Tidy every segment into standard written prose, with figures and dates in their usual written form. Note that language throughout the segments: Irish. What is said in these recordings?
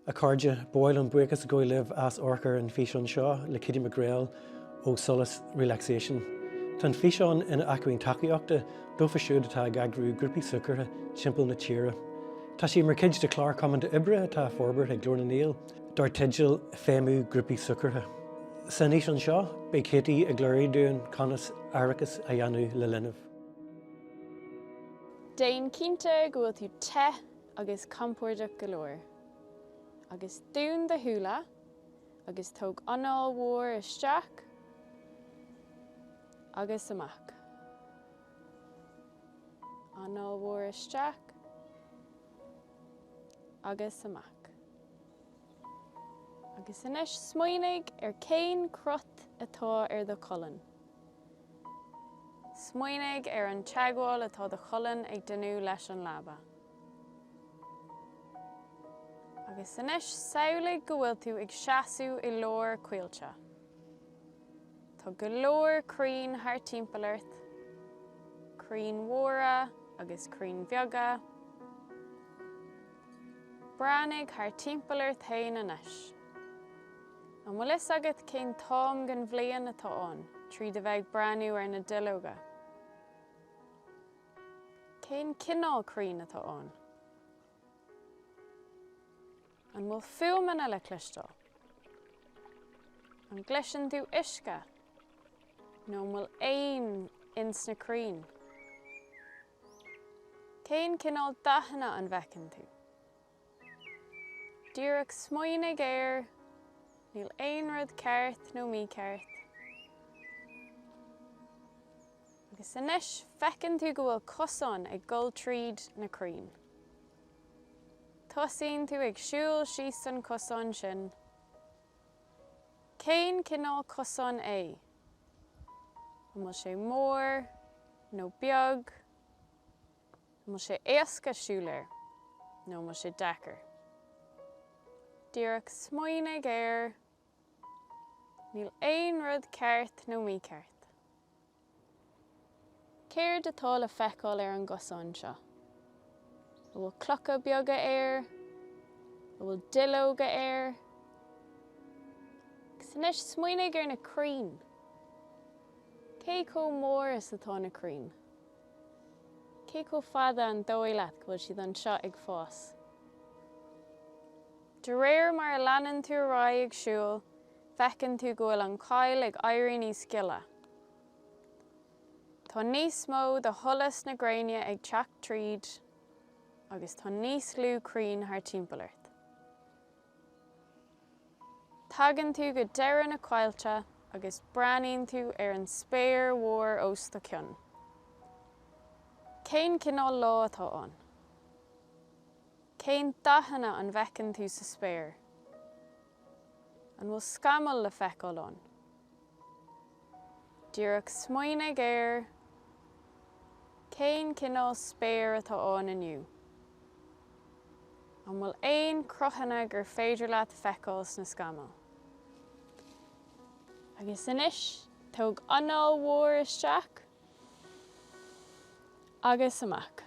A chairde, ba mhaith liom buíochas a ghabháil libh as amharc ar an bhfíseán seo le Katie McGrail ó Solas Relaxation. Tá an físeán ina acmhainn tacaíochta dófa siúd atá ag eagrú grúpaí súgartha timpeall na tíre. Tá sé mar chuid de chlár comónta oibre atá á forbairt ag Glór na nGael dar teideal Feidhmiú Grúpaí Súgartha. San fhíseán seo, beidh Katie ag léiriú dúinn conas aireachas a dhéanamh le linbh. Déan cinnte go bhfuil tú te agus compordach go leor. Agus dún do shúile agus tóg anáil mhór isteach agus amach. Anáil mhór isteach agus amach. Agus anois smaoinigh ar cén crot atá ar do cholainn. Smaoinigh ar an teagmháil atá do cholainn ag déanamh leis an leaba. Agus anois samhlaigh go bhfuil tú ag seasamh i lár coillte. Tá go leor crainn thart timpeall ort, crainn mhóra agus crainn bheaga. Breathnaigh thart timpeall ort féin anois. An bhfuil fhios agat cén t-am den bhliain atá ann tríd a bheith ag breathnú ar na duilleoga? Cén cineál crainn atá ann? An bhfuil fuaimeanna le cloisteáil? An gcloiseann tú uisce? Nó an bhfuil éin ins na crainn? Cén cineál dathanna an bhfeiceann tú? Díreach smaoinigh air, níl aon rud ceart nó mícheart. Agus anois feiceann tú go bhfuil cosán ag dul tríd na crainn. Tosaíonn tú ag siúl síos an cosán sin. Cén cineál cosán é? An bhfuil sé mór nó beag? An bhfuil sé éasca siúl air nó an bhfuil sé deacair? Díreach smaoinigh air, níl aon rud ceart nó mícheart. Céard atá le feiceáil ar an gcosán seo? An bhfuil clocha beaga air? An bhfuil duilleoga air? Agus anois smaoinigh ar na crainn. Cé chomh mór is atá na crainn? Cé chomh fada an dóigh leat go bhfuil siad anseo ag fás? De réir mar a leanann tú ar aghaidh ag siúl, feiceann tú go bhfuil an choill ag éirí níos gile. Tá níos mó de sholas na gréine ag teacht tríd agus tá níos lú crainn thar timpeall ort. Tagann tú go deireadh na coillte agus breathnaíonn tú ar an spéir mhór os do chionn. Cén cineál lá atá ann? Cén dathanna an bhfeiceann tú sa spéir? An bhfuil scamaill le feiceáil ann? Díreach smaoinigh air, cén cineál spéir atá ann inniu? An bhfuil aon cruthanna gur féidir leat feiceáil sna scamaill? Agus anois, tóg anáil mhór isteach agus amach.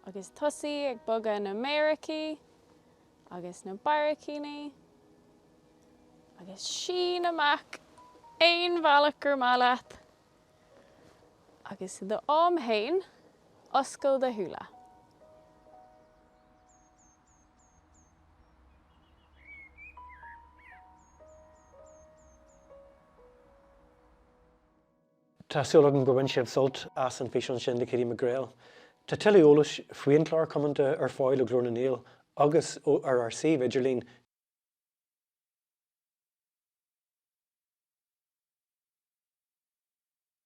Agus tosaigh ag bogadh na méarachaí agus na barraicíní agus sín amach aon bhealach gur maith leat. Agus i do am fhéin, oscail do shúile. Tá súil agam gur bhain sibh sult as an bhfíseán sin le Katie McGrail. Tá tuilleadh eolais faoin chlár comónta ar fáil ó Ghlór na nGael agus ar ár suíomh idirlín.